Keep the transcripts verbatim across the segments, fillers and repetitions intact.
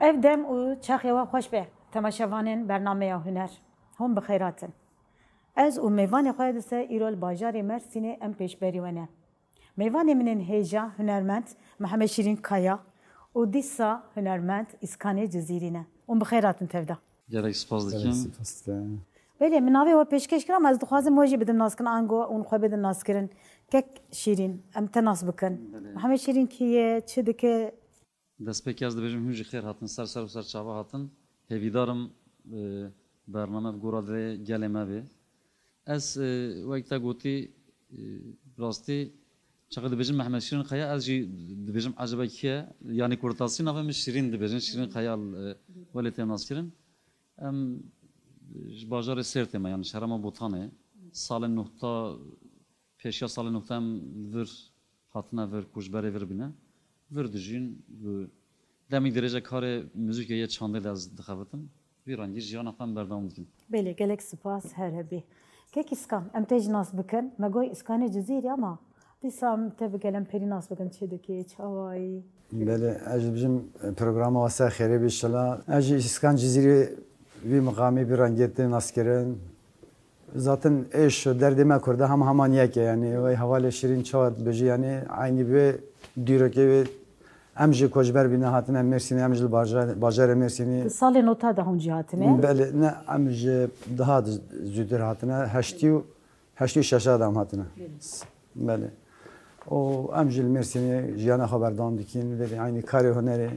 Ev dem û çaxê we xweş be, temaşevanên bernameya Huner. Hûn bi xêr hatin. Ez û mêvanê xwe dîsa îro li bajarê Mersînê em pêşberî we ne. Mêvanê min ên hêja hunermend Mihemed Şîrîn Kaya û dîsa hunermend Îskanê Cizîrî ne. Hûn bi xêr hatin tevda. Gelek spas dikim. Gelek spas dikim. Belê, min navê we pêşkêş kir, ama ez dixwazim we jî bidim naskirin, ango hûn xwe bidin naskirin. Kek Şîrîn, em te nas bikin. Belê. Mihemed Şîrîn kî ye, çi dike? Destpêkê ez dibêjim hûn jî xêr hatin, ser ser û ser çava hatin. Hêvîdar im, e, bername bi gora dilê gelê me bê. Ez, e, wek te gotî, e, rastî çaxê dibêjin Mehmet Şîrin Kaya, ez jî dibêjim ecebe kî ye? Yanî kurtasî navê min Şîrîn dibêjin, Şîrin Kaya, e, welê tê naskirin. Em ji bajarê Sêrtê me, yanî şerema Botanê. Salên nehta, pêşiya salên nehta em li vir hatine vir, koçberê vir bîne. Vir dijîn, bi demî dirêje karê muzîkê yê çandê de ez dixebitim. Vî rengî jiyana xwe em berdewam dikin. Belê, gelek spas, her hebî. Kek Îskan, em te jî nas bikin. Me got Îskanê Cizîrî ama dîsa em te bi gelem perî nas bikin. Çi dikî, çawayî? Belê, ez jî dibêjim, programa we ser xêrê bî şila. Ez jî Îskan Cizîrî vî miqamî bi rengê tê naskirin. Zaten êş û derdê me Kurda hema heman yek e, yanî wê hevalê Şîrîn çawa dibêjî, yanî eynî bi wê dîrokê wê. Em jî koçber bîne hatine Mêrsînê, em jî li bajar-, bajarê Mêrsînê. Di salê nota de hûn jî hatine? Belê, ne, em ji daha di-, zûtir hatine, heştî û, heştî û şeş de em hatine. Belê. Belê. Û em jî li Mêrsînê jiyana xwe berdewam dikin, belê, eynî karê hunerê.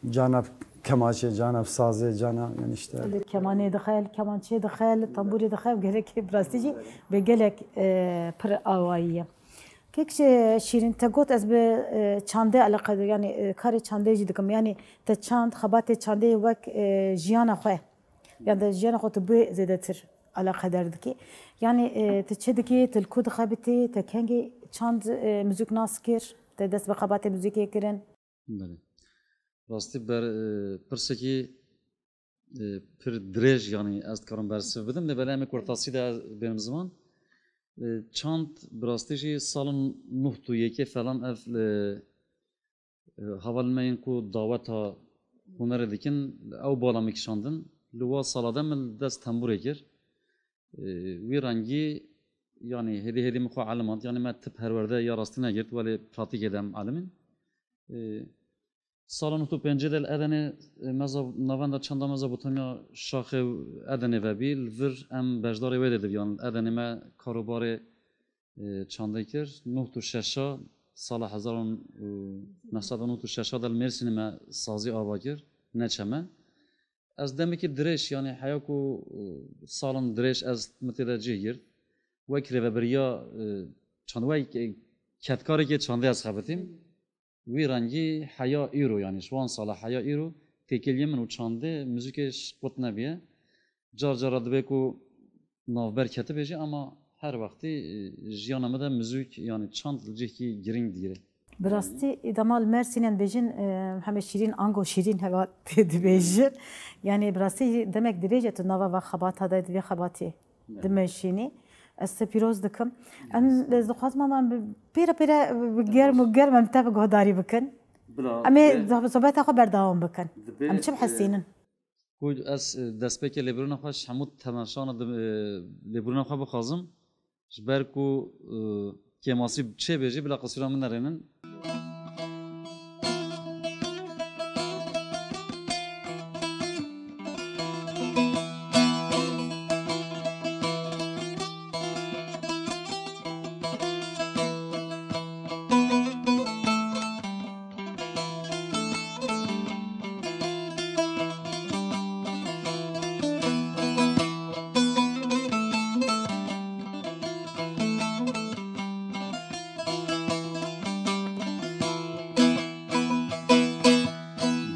Cana kemaçê, cana sazê, cana, yani işte. Li kemanê dixe, li kemançê dixe, li tambûrê dixe, gelek bi rastî jî bi gelek, e, pir awayî ye. Kek Şîrîn, te got ez bi, e, çandê eleqedar, yani, e, karê çandê jî dikim. Yani te çand, xebatê çandê wek, e, jiyana xwe, yani te jiyana xwe tu bi zêdetir eleqedar dikî. Yani, e, tu çi dikî, tu li ku dixebitî, te kengî çand, e, muzîk nas kir, te dest bi xebatê muzîkê kirin? Belê. Rastî ber, e, pirsekî, e, pir dirêj, yanî ez dikarim bersiv bidim, lê belê em ê kurtasî de bênim ziman. E, çand bi rastî jî salin nuh û yekê falan ev, e, e, hevalên me yên ku daweta hunerê dikin, ew bala min kişandin. Li wa sala de min li dest tembûrê kir. E, wî rengî, yanî hêdî hêdî min xwe elimand. Yanî me ti perwerde ya rastî negirt, welê pratîkê de em elimîn. E, Sala nod û pêncê de li Edenê, e, meza, navenda çanda meza Botanî ya Şaxê û Edenê vebî, li vir em beşdarê wê de dibiyan. Li Edenê me karobarê, e, çandê kir. Nod û şeş a, sala hezar û neh sed û nod û şeş a de li Mêrsînê me sazî ava kir, neçe me. Ez demekî dirêj, yanî heya ku, e, salin dirêj ez min tê de cih girt. Wek rêvebiriya, e, çand, wek, e, kedkarekê çandê ez xebitîm. Wî rengî heya îro, yanî ji wan sala heya îro têkiliyê min û çandê muzîkê ji qut nebiye. Car cara dibe ku navber ketibê jî, ama her wextî, e, jiyana min de muzîk, yanî çand li cihkî girîng digire. Bi rastî, dema li Mersînê dibêjin, e, Mihemed Şîrîn, ango Şîrîn heva tê dibêjin. Yanî bi rastî demek dirêj e tu nava va xebata de, di vê xebatê Evet. dimeşînî. Ez te pîroz dikim. Em, ez dixwazim ama em bi-, pêre pêre bi germ û germ em te bi guhdarî bikin. Bila, Em ê dibê, sohbeta xwe berdewam bikin. dibê, Em çi e, bihesînin? Ku ez, e, destpêkê lêbirûna xwe ji hemû temaşana di-, e, lêbirûna xwe bixwazim. Ji ber ku, e, kêmasî çêbê jî bila qisûra min nerênin.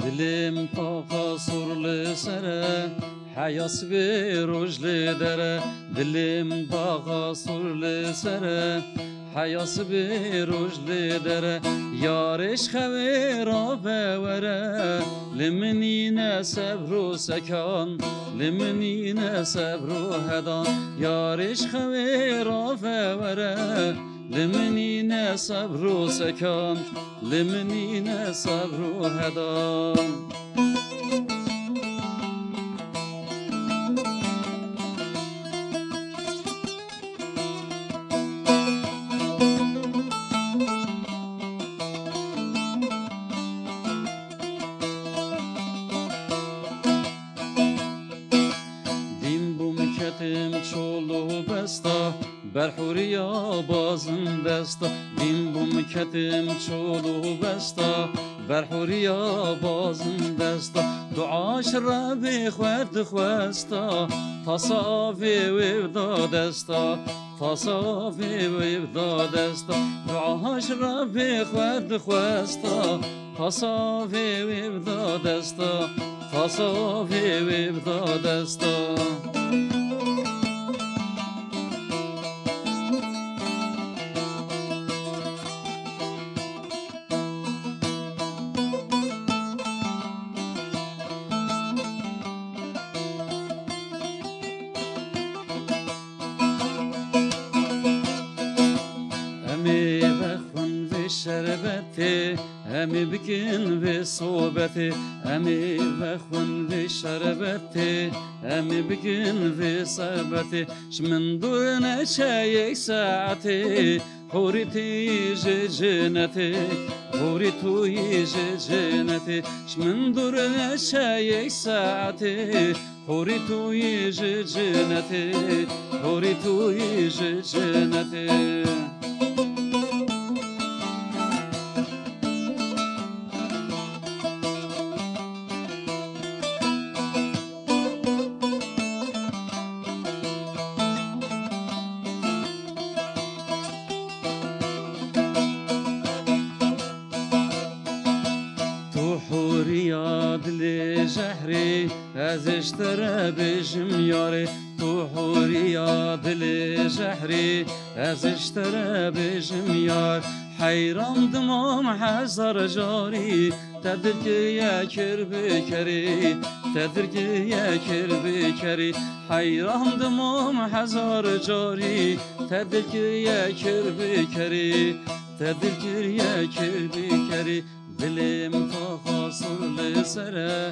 Dilê min taxa sor li ser e, heya sibê roj li der e. Dilê min taxa sor li ser e, heya sibê roj li der e. Yarê ji xewê rave were, li min nîne sebr û sekan, li min nîne sebr û hedan. Yarê ji xewê rave were, li min nîne sebr û sekan, li min nîne sebr û hedan. Berhuriya bazin desta, bîn bûm ketim çol û besta. Berhuriya bazin desta, dua ji Rebê xwe dixwesta. Tasa avê wê bida desta, tasa avê wê bida desta. Dua ji Rebê xwe dixwesta. Tasa avê wê bida desta, tasa avê wê bida desta. Em ê vexwin vê şerbetê, em ê bikin vê sobetê, em ê vexwin vê şerbetê, em ê bikin vê sebetê. Ji min dûr neçe yek saetê, hûrî tu yî ji cinetê, hûrî tu yî ji cinetê. Ji min dûr neçe yek saetê, hûrî tu yî ji cinetê, hûrî tu yî ji cinetê. Tu hûriya dilê jehrê, ez ji te re bêjim yarê. Tu hûriya dilê jehrê, ez ji te re bêjim yar. Heyran dimam hezar carî, te dilkê yekir bikerî, te dilkê yekir bikerî. Heyran dimam hezar carî, te dilkê yekir bikerî, te dilkê yekir bikerî. Dilê min taxa sor li ser e,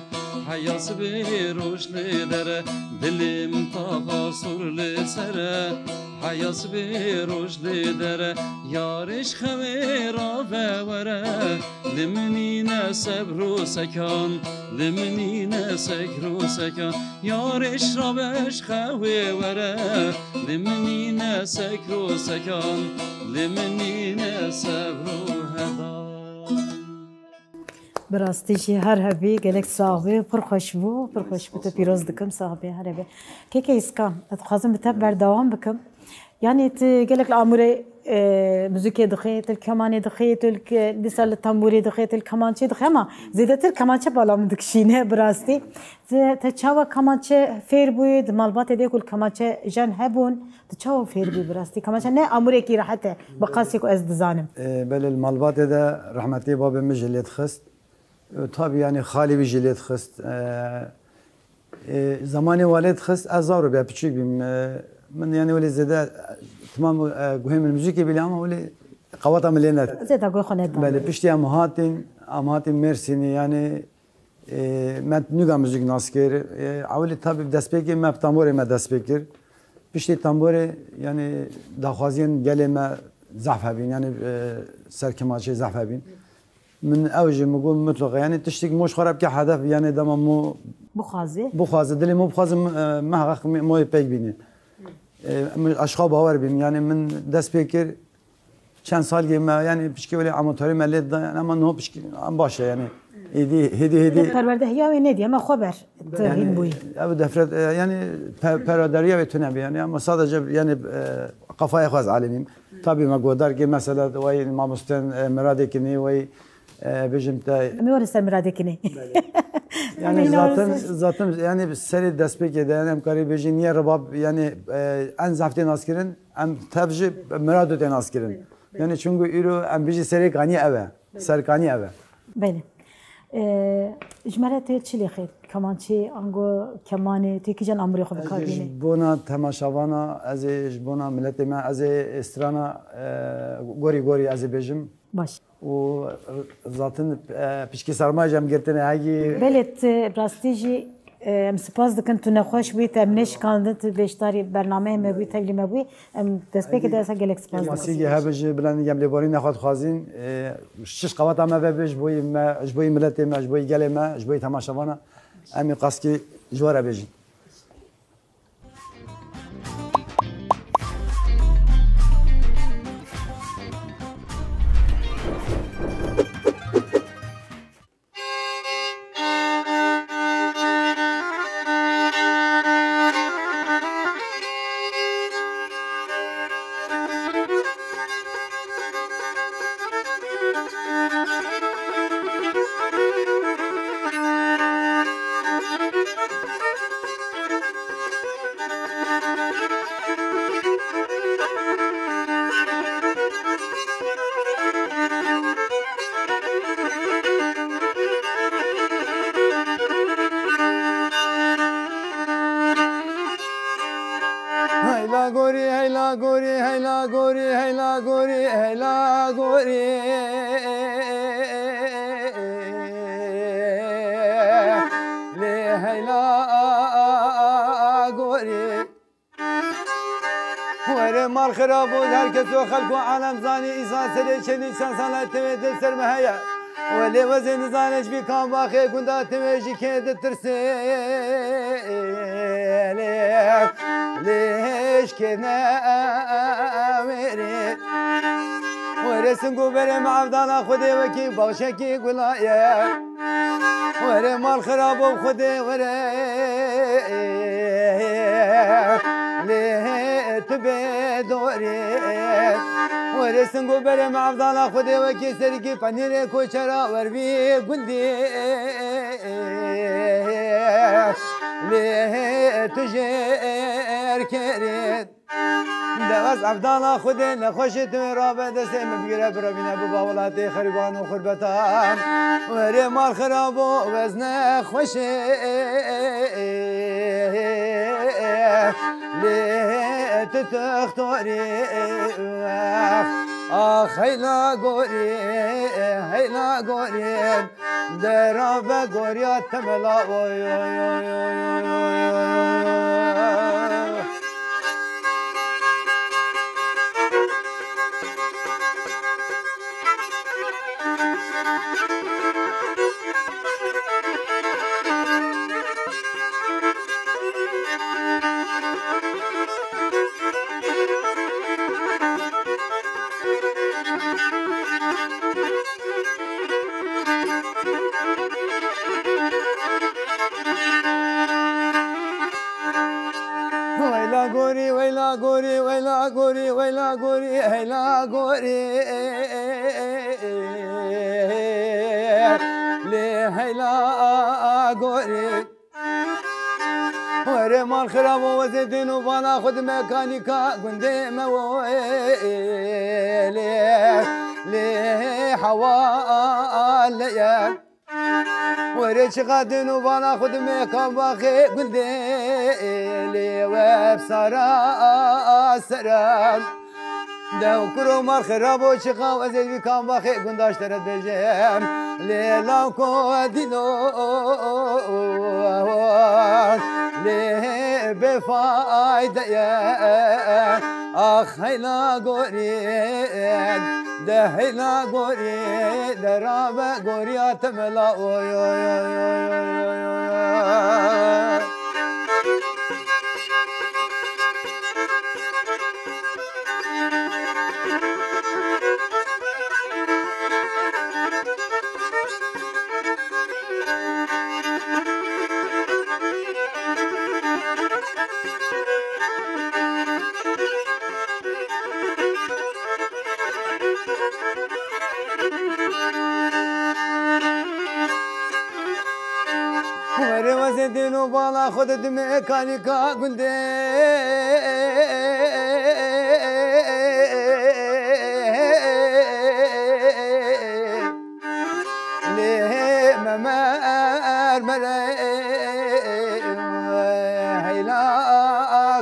heya sibê roj li der e. Dilê min taxa sor li ser e, heya sibê roj li der e. Yarê ji xewê rave were, li min nîne sebr û sekan, li min nîne sebr û sekan. Yarê ji rave ji xewê were, li min nîne sebr û sekan, li min nîne sebr û hedan. Bi rastî jî her hebî gelek sax bî, pir xweş bû, pir xweş bû, te pîroz dikim, sax bî, her hebî. Keke Îskan, ez dixwazim bi te berdewam bikim. Yanî tu gelek li Amûrê, e, muzîkê dixwî, tu li kemanê dixwî, tu li ke-, dîsa li tembûrê dixwî, tu li kemançê dixwî, ama zêdetir kemançe bala min dikişîne bi rastî. Tu, te çawa kemançe fêr bûyî, di malbatê de ku li kemançe jen hebûn, tu çawa fêr bûyî bi rastî? Kemançe ne amûrekî rehet e, bi qasî ku ez dizanim. E, belê li malbatê de rehmetî babê min jî lê dixist. E, tabî, yanî xalê wî jî lê dixist. E, e, zemanê wa lê dixist, ez zaro bîya, piçûk bîm. E, min, yanî, welê zêde, e, timam, e, guhê min muzîkê bîle, ama welê qewata min lê net. Zêde guhê xwe nedan. Belê, piştî em hatîn, em hatîn Mêrsînê, yanî, e, me nûga muzîk nas kir. E, ewilî tabî destpêkê me bi tamborê me dest pê kir. Piştî tamborê, yanî, daxwaziyên gelê me zehf hebîn, yanî, e, ser kemaçê zehf hebîn. Min ew jî min got, mutlaka, yanî tiştik mo ji xwe re bike hedef, yanî dema mo Bixwaze. Bixwaze, dilê mo bixwaze, mi-, e, miheqeq mi-, moyê pêk bîne. E, min ez ji xwe bawer bîm, yanî min dest pê kir, çend salgê me, yanî pişkê welê amatorî me lê da, yanî ama niho pişkî, em baş e, yanî. Êdî, hêdî, hêdî. Perwerdehiya wê nediye, me xwe ber. Tu hîn bûyî. Ev defret, e, yanî pe-, perwerderiya wê tune bî, yanî ama sadece, yanî, e, qafaya xwe ez alemîm. Tabî me guhdar kir, mesela, wey mamostên, e, Miradê Kinê, wey, e, bêjim te. Em ê werin ser Miradê Kinê. Belê. Yanî zaten, zaten, yanî serê destpêkê de, yanî em karî bêjin, niye Ribab, yanî, e, en zaf tê naskirin, em tev ji Mirado tê naskirin. Belê. Yanî çunku îro em bêjî serê kanî ev e. Belê. Ser kanî ev e. Belê. Ee, ji me re tê çi lêxê? Kemançê, ango, kemanê, tê kîjan amûrê xwe bi kar bînî? Ez ê ji bona temaşevana, ez ê ji bona miletê me, ez ê strana, e, gorî gorî ez ê bêjim. Baş. Û zaten, e, pişkî sermayê jî em girtine hegî. Belê, tu rastî jî, e, em spas dikin, tu nexweş bûyî, te em neşikandin, tu beşdarî bernameyê me bûyî, tevlî me bûyî. Em destpêkê de esa gelek spas dikin. Masîgê hebe ji bilendî em lêborîna xwe dixwazîn. E, şiş qeweta me vebe ji bo yî me, ji bo yî miletê me, ji bo yî gelê me, ji bo yî temaşevana. Em ê qaskî ji we re bêjin. Heyla gorî, heyla gorî, heyla gorî, heyla gorî, heyla gorî. Lê heyla gorî. Were mal xirab û her kes û xelk û alem zanî, îsa serê çendî çend sala tevê dil ser me heye. Welê wezê nizane ji vî kambaxê gunda tevê jî kê ditirsê. Lê, lê hêj kê ne wêrê. Were sing û berê me evdana Xwedê wekî baxşekî gula ye. Were mal xirabo Xwedê were. Lê tu bê dorê. Were sing û berê me evdana Xwedê wekî serikî penîrê koçera wer vî gundî. Lê tu jêr kerê. De ez evdana Xwedê nexweşê tu rabe destê min bigire birevîne biba welatê xerîban û xurbetan. Werê mal xirabo wez nexweşê. Lê tu textorî. Ax heyla gorî, heyla gorî. De rabe goriya temela, oy, oy, oy. Weyla gorî, weyla gorî, weyla gorî, weyla gorî, heyla gorî. Lê heyla gorî. Were mal xirabo wezê dên û bala xwe di mekanîka gundê me wo. Lê, lê hewa leye. Were çiqa dên û bala xwe di mekan baxê gundê. Lê we bi sara sera. Dew kuro mal xirabo çiqa ez ê vî kambaxê gunda ji te re dibêjim. Lê lawko dîno lê bêfayde ye. Ax heyla gorî, de heyla gorî, de rabe goriya temela, oy, oy, oy. Were wezê dên û bala xwe de di mekanîka gundê. Lê me mer mere heyla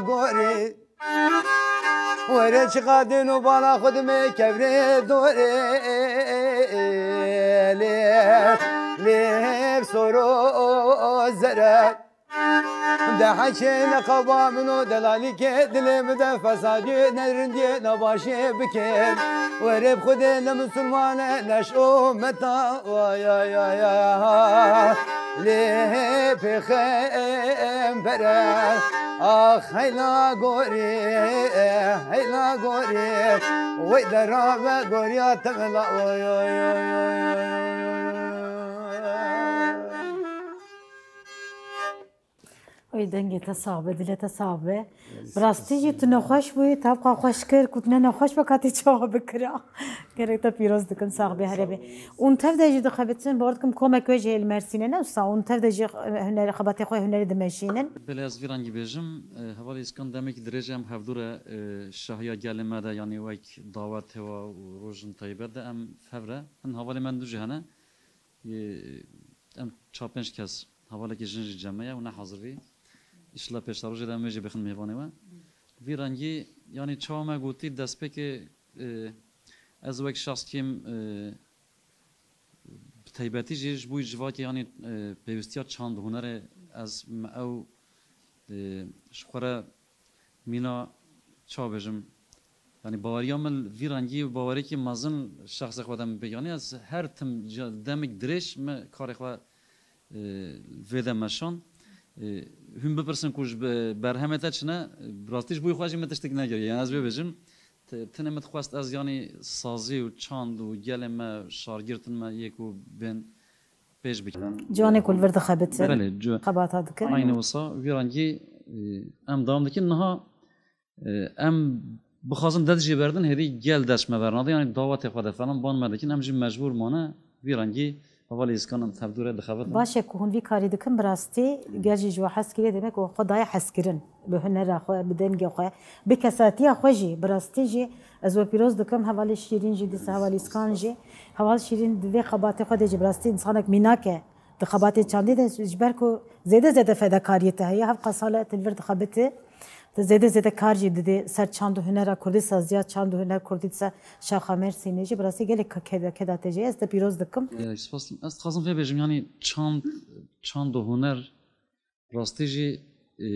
gorî. Were çiqa dên û bala xwe dime kevrê dorê. Lê, lê soro zere. De heçê neqaba min û delalîkê dilê min de fesadiyê nerindiyê nebaşê bikin. Were bi Xwedê ne misilman e, ne şo meta. Vay, ay, ay, ay, ha. Lê pêxembere, ax heyla gorî, heyla gorî. Wey dera ve goriya temela. Oy, oy, oy. Dengê te sax be, dilê te sax be. Bi rastî jî tu nexweş bûyî, te hevqa xweş kir, ku tu ne nexweş be, ka tê çawa bikira. Gelek te pîroz dikim, sax bê, here bê. Û tev de jî dixebitin, bawer dikim komek wê jî hê li Mersînê ne wisa, û tev de jî hunerê, xebatê xwe hunerî dimeşînin. Belê ez vî rengî bêjim, e, hevalê Îskan demekî dirêj em hevdû re, e, şahiya gelê me de, yanî wek dawet hewa û rojin taybet de em hev re. Hin hevalê me du jî hene. Yê, em çar pênc kes, hevalekî jin jî cem me ye û ne hazir bî. Înşallah pêşerojê de em wê jî bixin mêvanê we. Vî rengî, yanî çawa me gotî, destpêkê, e, ez wek şexs kêm, e, bi taybetî jî ji bo civakê, yanî, e, pêwîstiya çand û hunerê ez me ew, e, ji xwe re mîna, çawa bêjim, yanî baweriya min li vî rengî û bawerekî mezin şexsê xwe de min pê. Yanî ez her tim ca-, demik dirêj me karê xwe, e, vê de meşand. E, hûn bipirsin ku ji be-, berhemê te çi ne, bi rastî ji bo xwe jî min tiştek nekiriye. Yanî ez vê bêjim, te-, tenê min dixwest ez yanî sazî û çand û gelê me, şagirtên me yê ku bên pêş bikin. Ciwanê ku li vir dixebitin, Belê, cu- xebata dikin. Aynî wisa vî rengî, e, em dewam dikin. Niha, e, em bixwazin dest jê berdin, hêdî gel dest me bernade, yanî dawetê xwe de falan ban me dikin, em jî mecbûr mane vî rengî hevalê Îskan em tevdû re dixebitin. Baş e ku hûn vî karî dikin, bi rastî gel jî ji we hez kiriye, demek we xwe daye hezkirin. Bi hunera xwe, bi dengê xwe, bi kesatiya xwe jî, bi rastî jî ez we pîroz dikim, hevalê Şîrîn jî dîsa, hevalê Îskan jî. Heval Şîrîn di vê xebatê xwe de jî bi rastî însanek mînak e. Di xebatê çandî de ji ber ku zêde zêde fedakariyê te heye, hevqa sala tu li vir dixebitî, tu zêde zêde kar jî didî ser çand û hunera kurdî, saziya çand û huner kurdî dîsa şaxa Mersînê jî, bi rastî gelek ke-, keda, keda te jî. Ez te pîroz dikim. Gelek spas. Ez dixwazim vê bêjim, yanî çand, çand û huner rastî jî, e,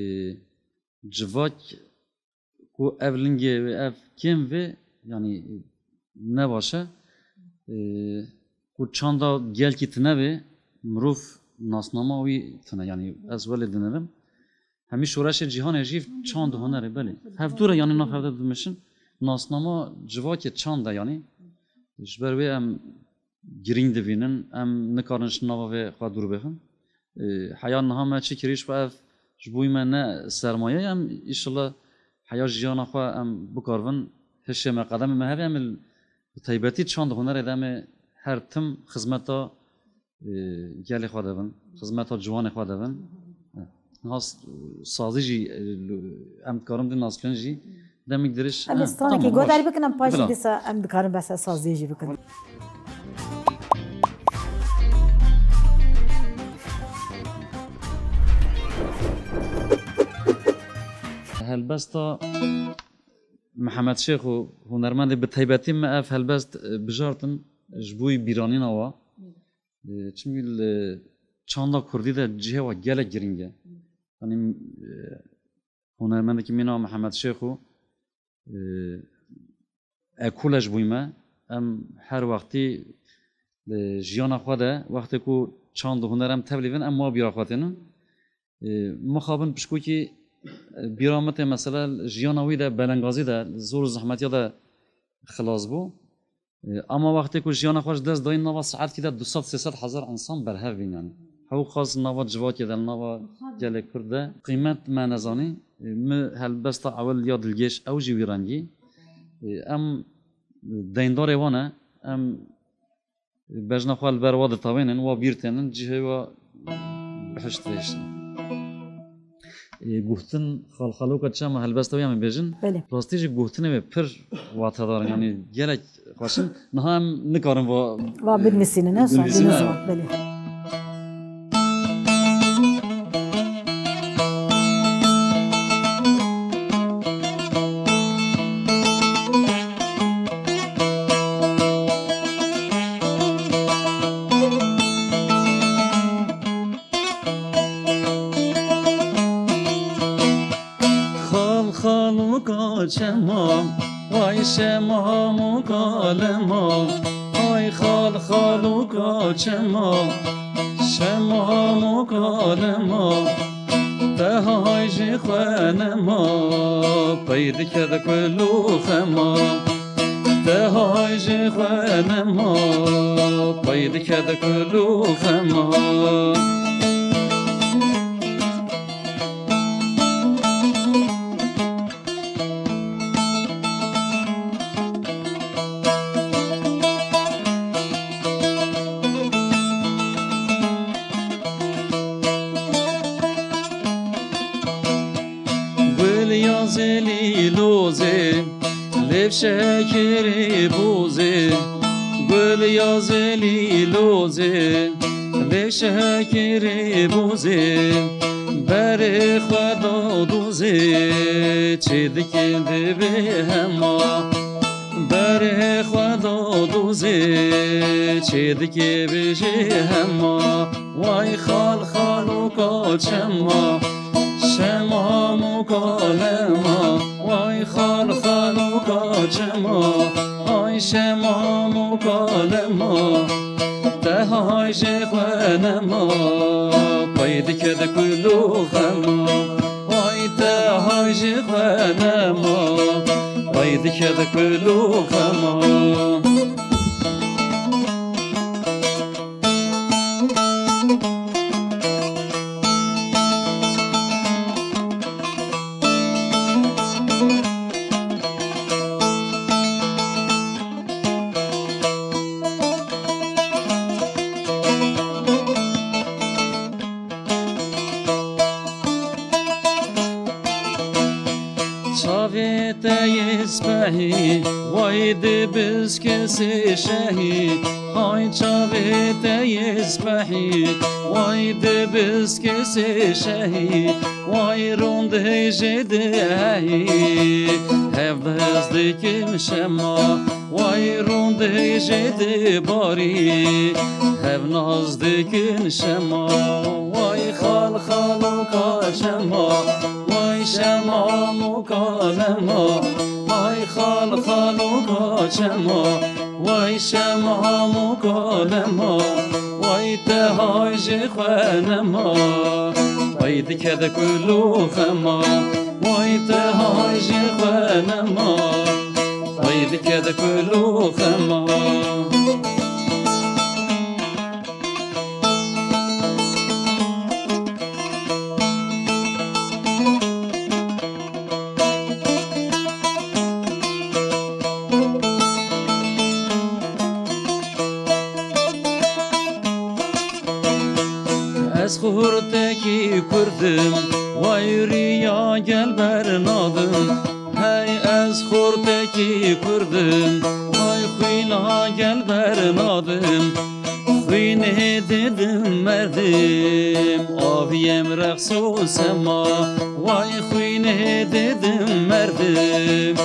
civak ku ev lingê wê, ev kêm vê, yanî ne baş e, e, ku çanda gelkî tune bê, mirov nasnama wî tune, yanî ez welê dinivim. Hemî şoreşê cîhanê jî çand û hunerê, belê. Hevdû re, yanî nav hev de dimeşin, nasnama civakê çand e, yanî ji ber wê em girîng divînin, em nikarin ji nava vê xwe dûr bixin. E, heya niha me çi kirî ji xwe, ev ji bo me ne sermaye ye, em înşallah heya jiyana xwe em bikaribin hişê me, qedemê me hebe, em li, bi taybetî çand û hunerê de em ê her tim xizmeta, e, gelê xwe de bin, xizmeta ciwanê xwe de bin. E, niha s-, sazî jî, e, em dikarin bidin naskirin jî. Demik dirêj. Em ê stranekî godarî bikin, em paşê dîsa em dikarin behsa saziyê jî bikin. Helbesta Mihemed Şêx û hunermendê bi taybetî me ev helbest, e, bijartin ji bo bîranîna wa. E, çimkî li çanda kurdî de cihê wa gelek girîng e. Yanî, e, hunermendekî mîna Mihemed Şêx û, e, ekole ji bo me. Em her wextî, e, jiyana xwe de, wextê ku çand û huner em tevlî bin, em wa bîra xwe tênin. E, mixabin pişkokî, e, bîra min tê mesela jiyana wî de belengazî de, zor û zehmetiya de xilas bû. E, ama wextê ku jiyana xwe ji dest dayîn, nava saetkî de du sed sê sed hezar însan berhev bîn, yanî. Hewqas nava civakê de, nava gelê Kurd de qîmet me nezanî. E, min helbesta ewil ya dilgêş ew jî wî rengî. E, em deyndarê wan e, em bejna xwe li ber wa ditewênin, wa bîr tênin, cihê wa bihişt vêşin. Ê, guhtin xalxaloka çema helbesta wî em ê bêjin. Belê. Rastî jî guhtinê wê pir watedar in, yanî gelek xweş in. Niha em nikarin va, va binivîsînin, ne? Binivîsînin. Belê. Xal xal û kaçema, ay şema û kalema, ay xal xal û kaçema, şema û kalema, te hay ji xwe nema, pey dike di kul û xema, te hay ji xwe nema, pey dike di kul û xema. Zelî lozê, lêv şekirî bozê, gul ya zelî lozê, lêv şekirî bozê, berê xwe da dozê, çê dikê divê hema. Berê xwe da dozê, çê dikê bêjê hema. Way xal xaloka çema, şema mukalema. Way xal xaloka çema, ay şema mukalema. Te hay jê xwe nema, pey dike de kul û xema. Ay te hay jê xwe nema, pey dike de kul û xema. Çavê te yê spehî, way dibiskisê şehî. Hay çavê te yê spehî, way dibiskisê şehî. Way rondê jê dihehî, hev dest dikim şema. Way rondê jê dibarî, hev naz dikin şema. Way xal xaloka çema, way şema mukalema. Way xal xaloka çema, way şema mukalema. Way te hay jê xwe nema, pey dike de kul û xema. Way te hay jê xwe nema, pey dike de kul û xema. Ez xurtekî kurdim, way riya gel bernadim. Hey ez xortekî kurdim, ay xwîna gel bernadim. Xwînê didim merdim, aviyem reqs û sema. Way xwînê didim merdim,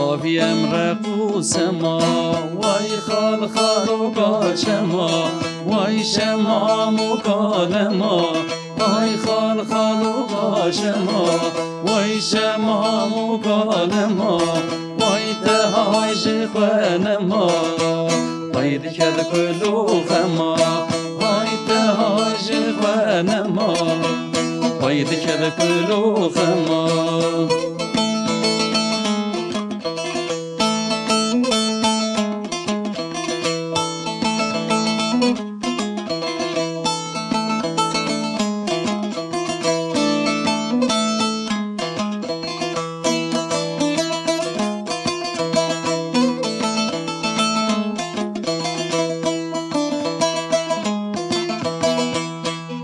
aviyem req û sema. Way xal xaloka çema, way şema mukalema. Ay xal xaloka şema, way şema mukalema, way te hay jê xwe nema. Pey dike de kul û xema, way te hay jê xwe nema. Pey dike de kul û xema.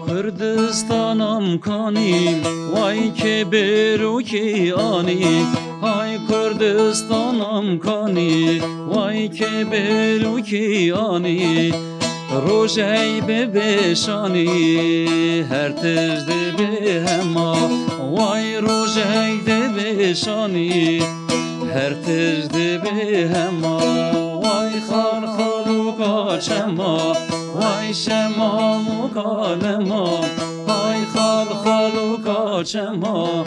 Kurdistanam kanî, way kê bêrokî anî. Hay Kurdistanam kanî, way kê bêrokî anî. Rojey bibe şanî, her tişt dibe hema. Way rojey dibe şanî, her tişt dibe hema. Way xal xaloka çema, way şema mukalema. Hay xal xaloka çema,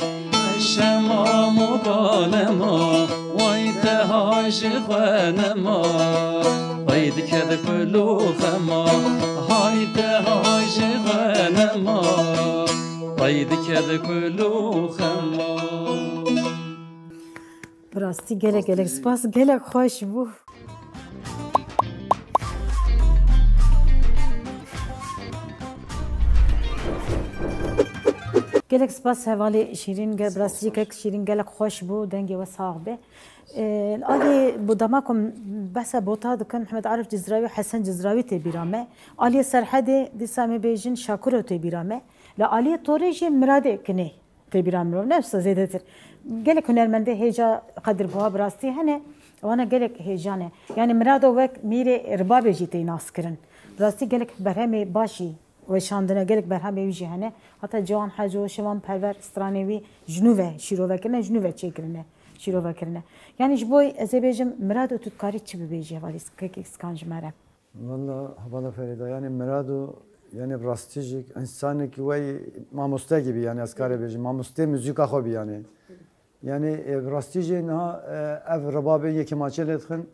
şema mukalema, way te hay jê xwe nema. Pey dike de kul û xema, hay te hay jê xwe nema. Pey dike de kul û xema. Bi rastî gelek gelek spas, gelek xweş bû. Gelek spas hevalê Şîrîn, gel bi rastî kek Şîrîn gelek xweş bû, dengê we sax be. Ee, alî bo dema ku behsa bota dikin, Mihemed Arif Cizrawî û Hesen Cizrawî tê bîra me. Aliyê Serhedê dîsa em ê bêjin Şakiro tê bîra me. Li aliyê Torê jî Miradê Kinê tê bîra mirov, ne wisa zêdetir. Gelek hunermendê hêja qedirbuha bi rastî hene, wana gelek hêja ne. Yani Mirado wek mîrê ribabê jî tê naskirin. Bi rastî gelek berhemê baş jî weşandine, gelek berhemê wî jî hene. Heta Ciwan Heco, Şivan Perwer, stranê wî ji nû ve şîrove kirine, ji nû ve çêkirine, şîrove kirine. Yani ji bo ez ê bêjim, Mirado, tu dikarî çi bibêjî hevalî kekê Skan ji me re? Valla hevala Ferîda, yani Mirado, yani bi rastî jî însanekî wey mamoste gibi, yani ez karê bêjim, mamostê muzîka xwe bî yani. Yani, e, bi rastî jî niha, e, ev ribabê yekê maçê lê dixin.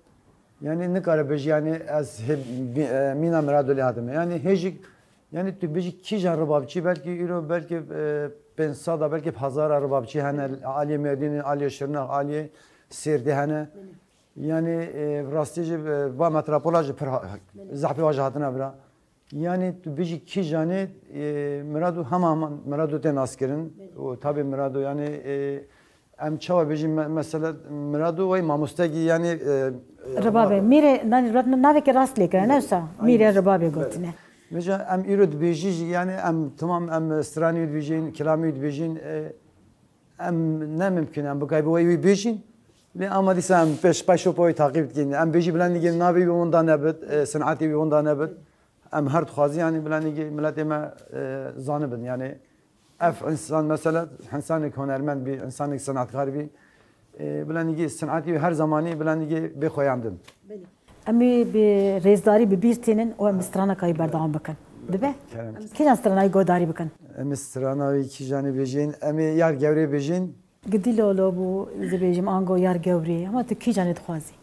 Yani nikare bêjî, yani ez hê-, bi-, e, mîna Mirado lê hatime. Yani hê jî, yani tu bêjî kîjan ribabçî, belkî îro, belkî, e, pênc sed a, belkî bi hezara ribabçî hene, aliyê Mêrdînê, aliyê Şirnex, aliyê Sêrdê hene. Yani, e, bi rastî jî, e, va metropola jî pir ha-, zehfê wa jî hatine vira. Yani tu bijî kîjanê, e, Mirado hema hema Mirado tê naskirin. Belê. Û tabî Mirado yani, e, em çawa bijî me-, mesela Mirado wey mamostegî yani, e, e, Ribabê, ribabê. Mîrê, nanî, ra-, navekî rast lê kirine, ne wisa? Aynen. Mîrê ribabê gotine. Mesela em îro dibêjî jî yani em tamam em stranî dibêjin, kilamî dibêjin, e, Em ne mimkun em bikay bi wê wî bêjin. Lê ama dîsa em pêş peşo poyê taqîb dikin. Em bêjî bilenîgê navê wî winda nebit, e, sinetê wî winda nebit. Em her dixwazî yani bilenîgê miletê me, e, zanibin. Yani ev insan mesela insanek hunermend bî, insanek sinetkar bî. E, bilenîgê sinetê wî her zamanî bilenîgê bê xweyandin. Belê. Em ê bi rêzdarî bi bîr tînin û em bi stranekayî berdewam bikin. Dibe? Kerem. Kîjan stranayî godarî bikin? Em ê strana wî kîjanê bêjin? Em ê Yar Gewrê bêjin. Gidî lolo bû, ez ê bêjim ango Yar Gewrê. Hema tu kîjanê dixwazî?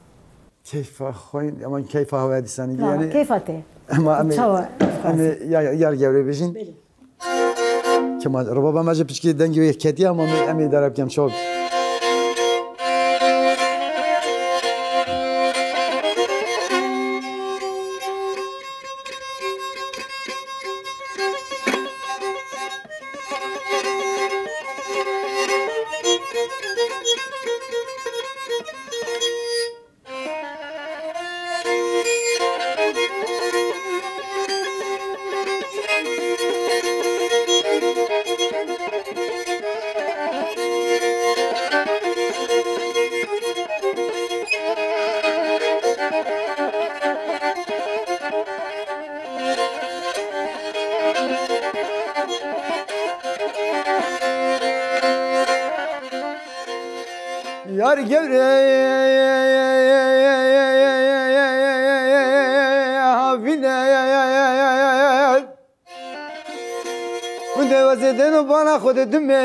Keyfa xwe, ama keyfa hewe dîsanî. Na, yani keyfa te. Ama em ê, Çawa em ê dixwazî? Ya-, Yar Gewrê bêjin. Belê. Kema ribaba me ji piçkî dengê wê ketiye ama em ê, em ê idare bikin çok. Yar Gewrê havîne. Hûn de wezê deno bana xwe de dime.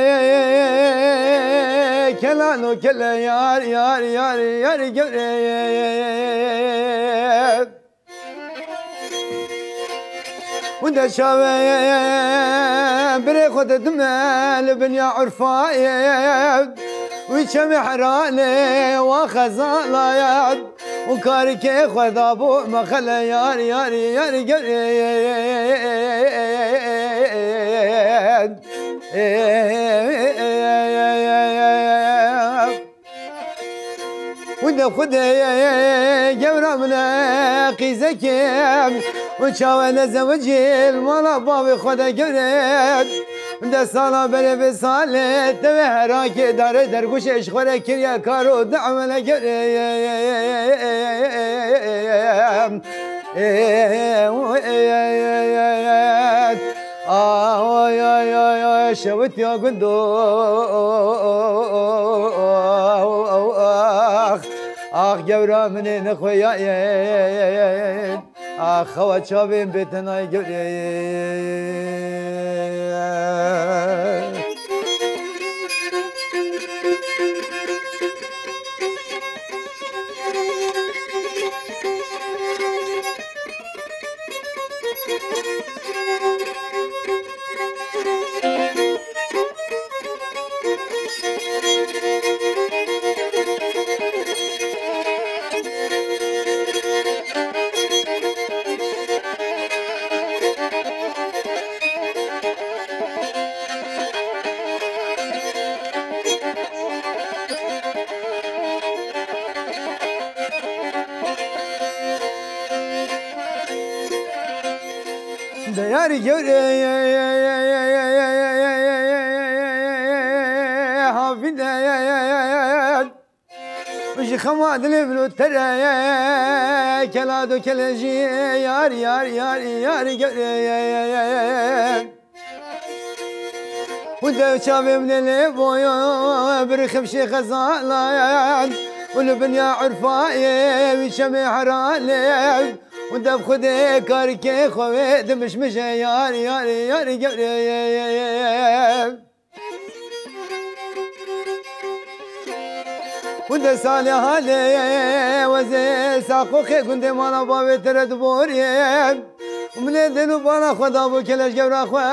Kelano kele yar, yar, yar, Yar Gewrê. Hûn de çawe birê xwe didime li binya urfayê. Wî çemê heranê wa xezala ye. Û karikê xwe da bo mexele yar, yar, yar, yar. Xwedê, Xwedê, gewra min e qîzekê, û çawe nezewicî li mala bavê xwe de gewrê. De sala berê vê salê tevê herakê darê dergûşê ji xwe re kiriye kar û dewele gewrê. Ay, ay, ay, ay, şewitiya gundo. Ax, ax, gewra min ê nexweyaye. Ax, xewa çavên bê tenay gewrê. Diyar göre havine. Qema dilê min û tere ye, kela do kele jî yar, yar, yar, yar, yar. Û dev çavê min ê lê boyo, birixim şêxe zalan. Û li binya urfayê wî çemê heralê. Û dev xwedê karikê xwe wê dimişmişe yar, yar, yar, yar. Û de salê halê wezê saqoxê gundê mala bavê tere diborê. Û minê din û bala xwe dabû keleş gewra xwe.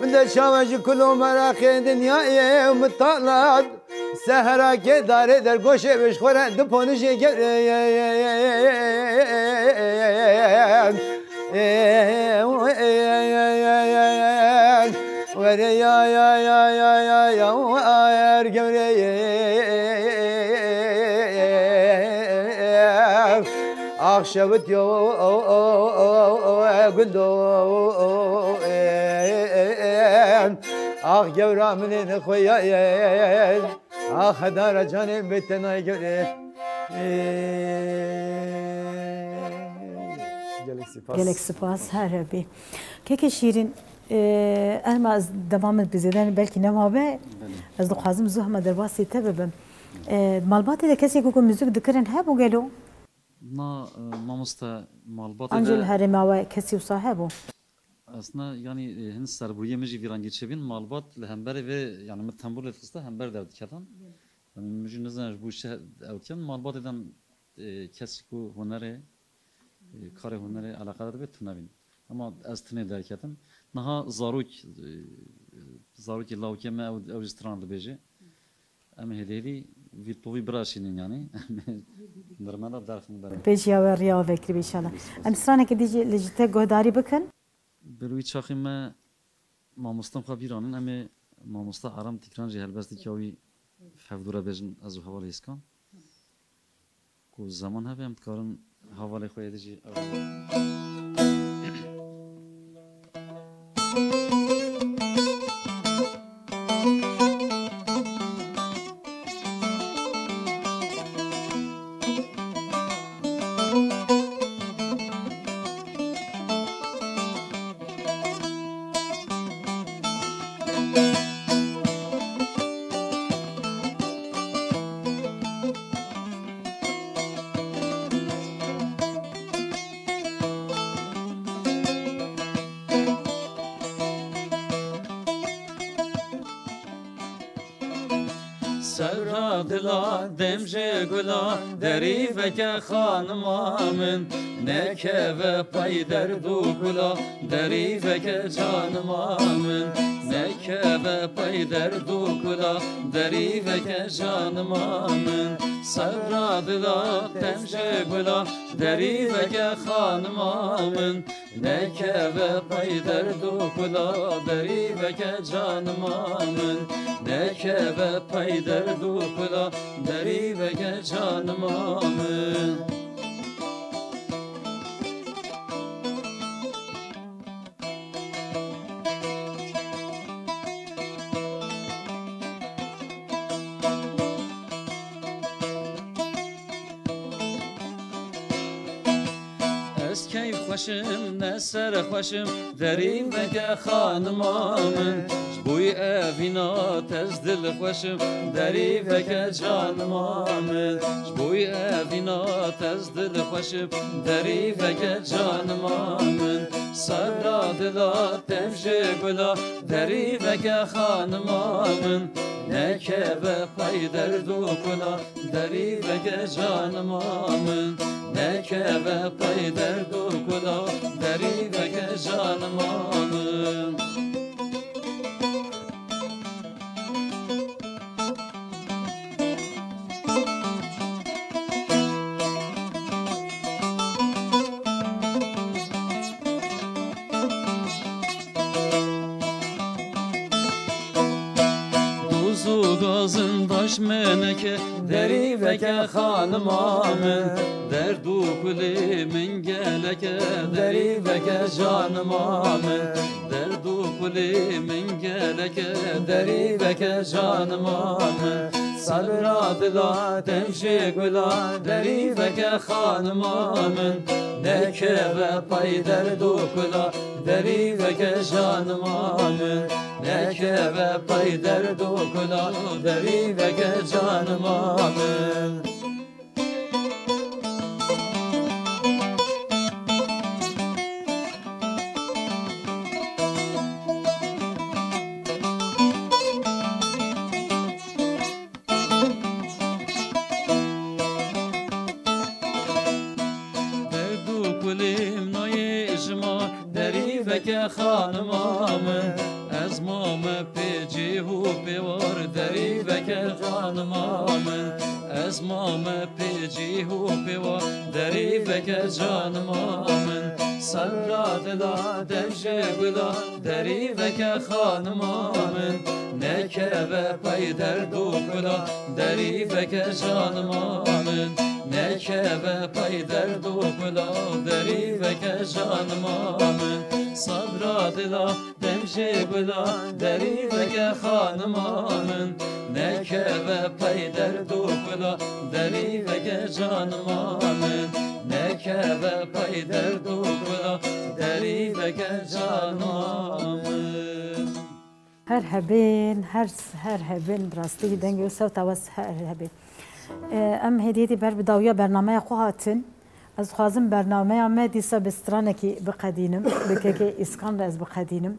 Û de çawe ji kulo meraqê dinyayê û mitala. Sehera ke darê dergoşê wê ji xwe re du ponijê gerê. Were ya, ya, ya, ya, ya, ya, er gewre. Ax şewit yo, gundo. Ax gewra min ê nexweya ye. Ax hedara canê bê tenayê gewre. Gelek spas. Gelek spas, her hebî. Keke Şîrîn, e, erma ez dema min bi zêde belkî nemabe, Belê. Ez dixwazim zû hema derbasî te bibim. E, malbatê de kesê ku, ku muzîk dikirin hebû gelo? Na, e, mamoste, malbatê Ancî de li herêma we kesî wisa hebû? Aslında, yanî, e, hin serbûyiyê min jî vî rengî çêbîn, malbat li hemberê vê, yanî min tembûr lê dixiste, hember derdiketin. Yanî min jî nizane ji bo çi ew dikin, malbatê de, e, kesî ku hunerê, e, karê hunerê eleqedar dibe, tune bîn. Ama ez tinê derketim. Niha zarok, e, zarokê lawkê me ew, ew jî stran dibêje. Em hêdî hêdî vî tovî biraşînin yanî. Em ê nirmela derxin berin. Pêşiya we riya we vekirî be înşallah. Em straneke dî jî li ji te guhdarî bikin. Ber wî çaxê me mamostin xwe bîranin, em ê mamosta Aram Tîkran jî helbestekî wî hevdû re bêjin ez û heval Hêskan. Ku zeman hebe em dikarin hevalê xwe yê di jî ew Serra dila dem ji gula, derî veke xanima min. Nekeve pey derd û kula, derî veke canima min. Nekeve pey derd û kula, derî veke canima min. Serra dila dem ji gula, derî veke xanima min. Nekeve pey derd û kula, derî veke canima min. Nekeve pey derd û kula, derî veke canima min. Ez keyf xweşim, ne ser xweşim, derî veke xanima min. Ji bo evîna te ez dil xweşim, derî veke canima min. Ji bo evîna te ez dil xweşim, derî veke canima min. Serra dila te ji gula, derî veke xanima min. Nekeve pey derd û kula, derî veke canima min. Nekeve pey derd û kula, derî veke canima min. Doz û gazin daş meneke, derî veke xanima min. Derd û kulê min geleke, derî veke canima min. Derd û Gulê min geleke derî veke canima min. Sebra dila dem jê gula derî veke xanima min. Nekeve pey derd û kula derî veke canima min. Nekeve pey derd û kula derî veke canima min. Derd û kulîm nayê ji ma derî veke xanima min. Ez mame pê cih û pêwar derî veke xanima min. Ez mame pê cih û pêwar derî veke canima min. Sebra dila dem jê gula derî veke xanima min. Nekeve pey derd û kula derî veke canima min. Nekeve pey derd û kula derî veke canima min. Sabra dila dem jê gula derî veke xanima min. Nekeve pey derd û kula derî veke canima min. Nekeve pey derd û kula derî veke canima min. Her hebên, her, her hebên, bi rastî dengê û sewta we her hebên. E, em hêdî hêdî ber bi dawiya bernameya xwe hatin. Ez dixwazim bernameya me dîsa bi stranekî biqedînim, bi kekê Îskan re ez biqedînim.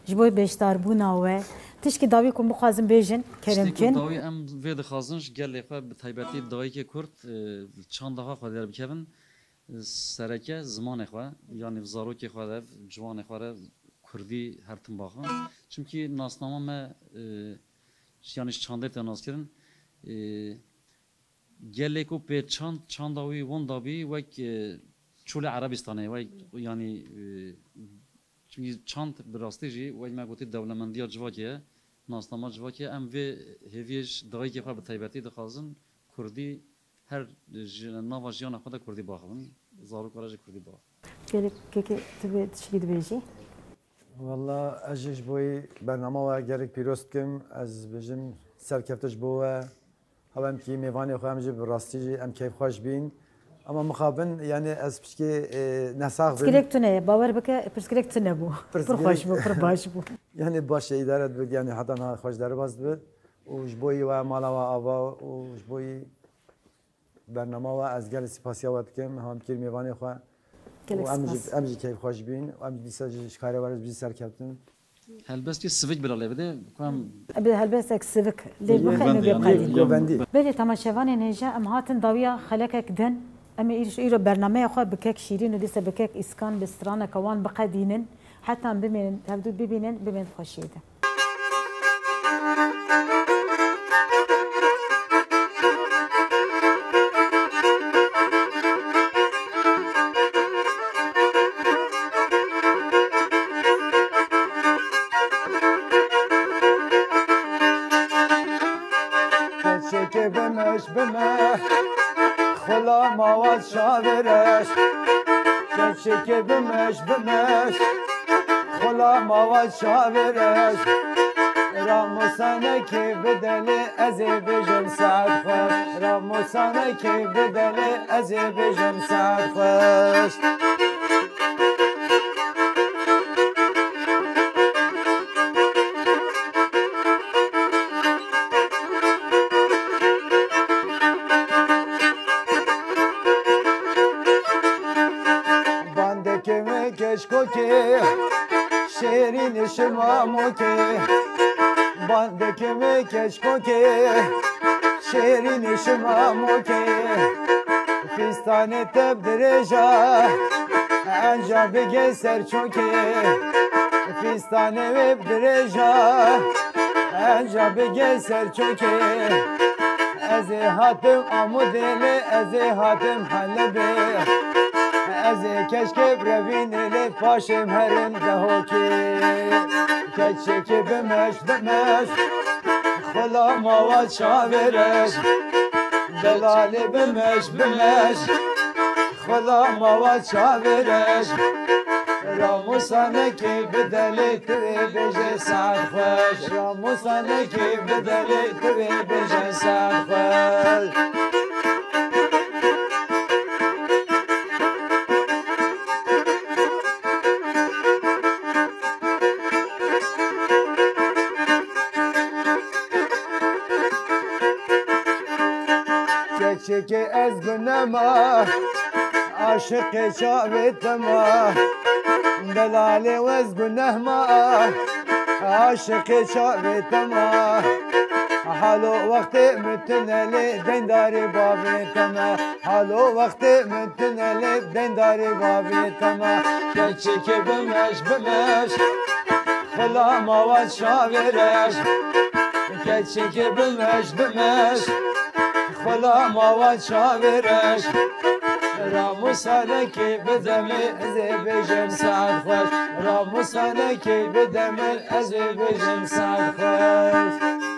Ji bo beşdarbûna we, tişkî dawî ku bixwazin bêjin, kerem kin. Tiştê ku dawî em vê dixwazin ji gelê xwe, bi taybetî dayikê Kurd, e, çanda xwe xwediyar bikevin. Sereke zimanê xwe, yanî zarokê xwe de, ciwanê xwe re kurdî her tim baxin. Çimkî nasnama me, e, yanî ji çandê te nas kirin. E, gelê ku pê çand, çanda wî winda bî, wek, e, çolê Erebîstanê, wek, yanî, e, çimkî çand bi rastî jî, wek me gotî, dewlemendiya civakê ye, nasnama civakê ye. Em vê hêviyê ji dayikê xwe bi taybetî dixwazin, kurdî her ji nava jiyana xwe de kurdî baxivin, zaroka re jî kurdî baxivin. Gelek kekê tu bê tişkî dibêjî? Walla ez jî ji bo wî bernama we gelek pîroz dikim. Ez dibêjim serkefte ji bo we. Hew em kî mêvanê xwe em jî bi rastî jî em keyfxweş bîn. Ama mixabin, yani ez piçkê, e, nesax bim. Pirsgirêk tune ye, bawer bike, pirsgirêk tune bû. Pir xweş bû, pir baş bû. Yani baş e, îdare dibe, yani heta niha xweş derbas dibe. Û ji bo wî we mala we ava û ji bo wî bernama we ez gelek spasiya we dikim. Hem kir mêvanê xwe. Gelek spas. Û em jî, em jî keyfxweş bîn. Em jî dîsa jî ji karê we re jî serkeftin. Helbestê sivik bila lê bide, ku em... Bi helbestek sivik lê bixe, em ê bê biqedînin. Govendî. Belê, temaşevanên hêja, em hatin dawiya xelekek din. Em ê îro, îro bernameya xwe bi kek Şîrîn û dîsa bi kek Îskan bi straneke wan biqedînin. Heta em bimînin, hevdû bibînin, bimînin xweşiyê de. Keçekê bimiş bimiş, xulama wa çavireş. Keçekê bimiş bimiş, xulama wa çavireş. Ramusanekê bidelê, ez ê bijim saet xweş. Ramusanekê bidelê, ez ê bijim saet xweş. Bandekê min keşkokê, şêrînê şima mokê. Bandekê min keşkokê, şêrînê şima mokê. Fîstanê te bi dirêja, enca bigê ser çokê. Fîstanê wê bi dirêja, enca bigê ser çokê. Ez ê hatim Amûdê lê, ez ê hatim Helebê. Ez ê keşkê bi revînê lê, paşê em herin Dehokê. Keçekê bimeş, bimeş, xulama wa çavireş. Delalê bimeş, bimeş, xulama wa çavireş. Ramûsanekê bi delê tu ê bêje saet xweş. Ramûsanekê bi delê tu ê bêje saet xweş. Keçikê ez gunema, aşiqê çavê te ma. Delalê wez guneh ma, aşiqê çavê te ma. Halo wextê min tunelê deyndarê bavê te me. Halo wextê min tunelê deyndarê bavê te me. Keçikê bimeş, bimeş, xula mawa çavê reş. Keçikê bimeş, bimeş, xula mawa çavê reş. Ramûsanekê bi demê ez ê bêjim saet xweş. Ramûsanekê bi demê ez ê bêjim saet xweş.